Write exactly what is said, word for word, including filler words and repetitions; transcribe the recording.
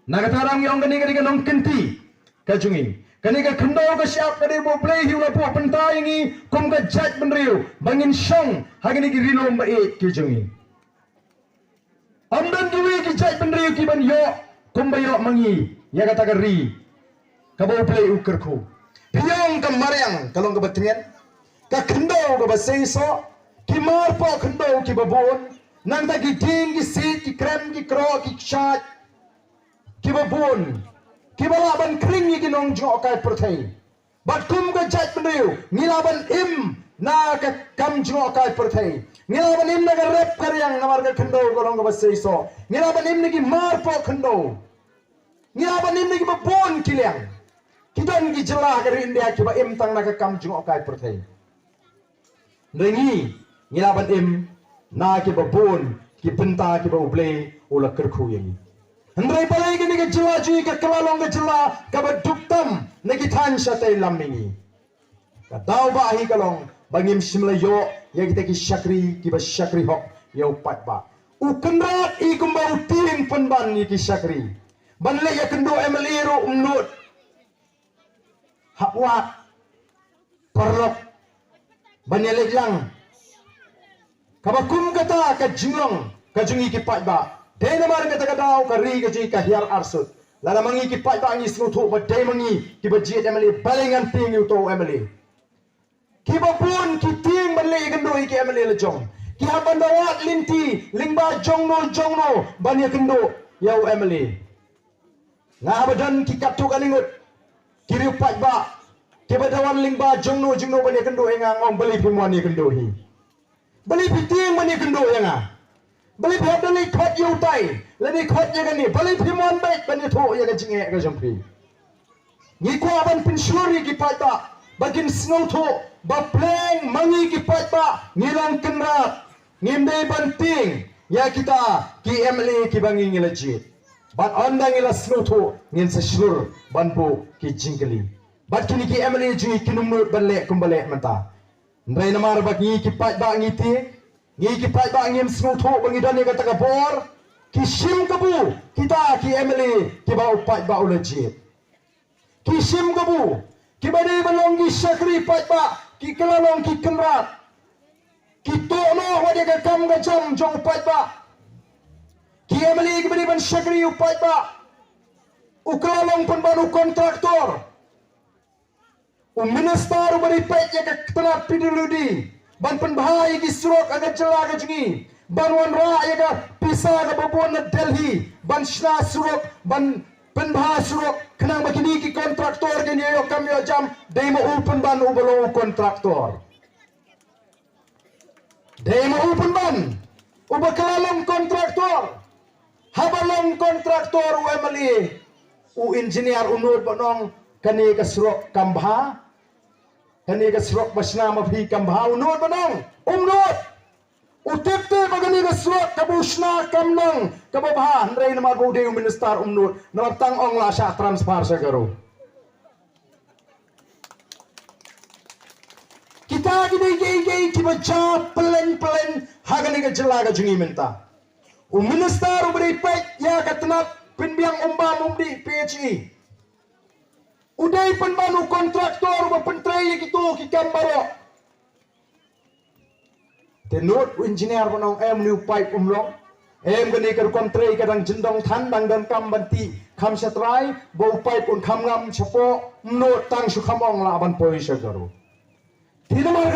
Na kata ka daw ngi ong kane ka dei ka nongkynti ka jong ngi. Kane ka khyndew ka shyiap ka dei ba U Blei hi u la buh bynta ïa ngi kum ka jaitbynriew ba ngin shong ha kine ki ri lum ba ïeit ki jong ngi. Ym don kiwei ki jaitbynriew ki ban ïoh kumba ïoh ma ngi ïa kata ka ri kaba U Blei u kyrkhu. Phi ong ka mariang ka long kaba tngen, ka khyndew kaba seisoh, ki marpoh khyndew kiba bun, nangta ki dieng ki siej, ki krem ki kroh, ki kshaid kiba bun, kiba lah ban khring ïa ki nongjngohkai pyrthei. Bad kum ka jaitbynriew ngi lah ban im na ka kam jngohkai pyrthei. Ngi lah ban im na ka rep ka riang namar ka khyndew ka long kaba seisoh. Ngi lah ban im na ki marpoh khyndew. Ngi lah ban im na kiba bun ki liang. Ki don ki jylla ha ka ri India kiba im tang na ka kam jngohkai pyrthei. Hynrei ngi, ngi lah ban im na kiba bun ki bynta kiba U Blei u la kyrkhu ïa ngi. Hynrei balei kane ka jylla jong ngi ka kylla long ka jylla kaba duk tam na ki thaiñ shatei lam mihngi? Ka daw ba hi ka long ba ngim shym la ïoh ïa kita ki shakri kiba shakri hok ïa u paidbah. U Kynrad i kumba u tieng pynban ïa ki shakri. Ban leit ïakynduh M L A ruh um nud hap wad paralok ban ïaleit lang. Kaba kum kata ka jinglong ka jong ngi ki paidbah. Dei namar kata ka daw ka ri ka jong ngi ka hiar arsut. Lada ma ngi ki paidbah ngi sngewthuh ba dei ma ngi kiba jied M L A, balei ngan tieng ïa uto u M L A? Kiba bun ki tieng ban leit ïakynduh ïa ki M L A la jong. Ki hap ban da wad lynti lyngba jongno jongno ban ïakynduh ïa u M L A. Nga haba don ki katto katne ngut ki riew paidbah kiba da wan lyngba jongno jongno ban ïakynduh ïa nga, nga ong balei phim wan ïakynduh hi? Balei phi tieng ban ïakynduh ïa nga? Balei phi hap da leit khot ïa utai, lane khot ïa kane? Balei phim wan beit ban ïathuh ïa ka jingeh ka jong phi? Ngi kwah ban pynshlur ïa ki paidbah ba kin sngewthuh ba pleng ma ngi ki paidbah ngi long Kynrad. Ngim dei ban tieng ïa kita ki M L A kiba ngi ngi la jied. Bad ynda ngi la sngewthuh ngin sa shlur ban buh ki jingkylli. Bad kine ki M L A jong ngi kin ym nud ban leh kumba leh mynta. Hynrei namar ba ngi ki paidbah ngi tieng, ngi ki paidbah ngim sngewthuh ba ngi don ïa kata ka bor, ki shim kabu kita ki M L A kiba u paidbah u la jied. Ki shim kabu, kiba dei ban long ki shakri paidbah, ki kylla long ki Kynrad. Ki tuh noh wat ïa ka kam ka jam jong u paidbah. Ki M L A kiba dei ban shakri u paidbah. U kylla long pynban u kontraktor. U minister uba dei peit ïa ka tnat P W D ban pynbha ïa ki surok ha ka jylla ka jong ngi, ban wanrah ïa ka pisa kaba bun na Delhi ban shna surok, ban pynbha surok, khnang ba kine ki kontraktor kin ïoh kam ïoh jam. Dei ma u pynban uba long u kontraktor. Dei ma u pynban uba kylla long kontraktor. Haba long kontraktor u M L A, u engineer u nud ban ong kane ka surok kam bha, kane ka surok ba shna ma phi kam bha, u nud ban ong? Um nud. U tip te ba kane ka surok kaba u shna kam long kaba bha, hynrei namar ba u dei u minister um nud, namar tang ong la shah transfer sha Garo. Kita ki dei kiei kiei kiba jia pylleng pylleng ha kane ka jylla ka jong ngi mynta. U minister uba dei peit ïa ka tnat pynbiang umbam umdih, P H E, u dei pynban u kontraktor uba pyntrei ïa kito ki kam baroh. Te nud u engineer ban ong em, une u paip um long. Em, kane ka rukom trei ka dang jyndong than, dang donkam ban tih kham sha trai, ba u paip un kham ngam shapoh. Nud, tang shu kham ong lah ban poi sha Garo. Te namar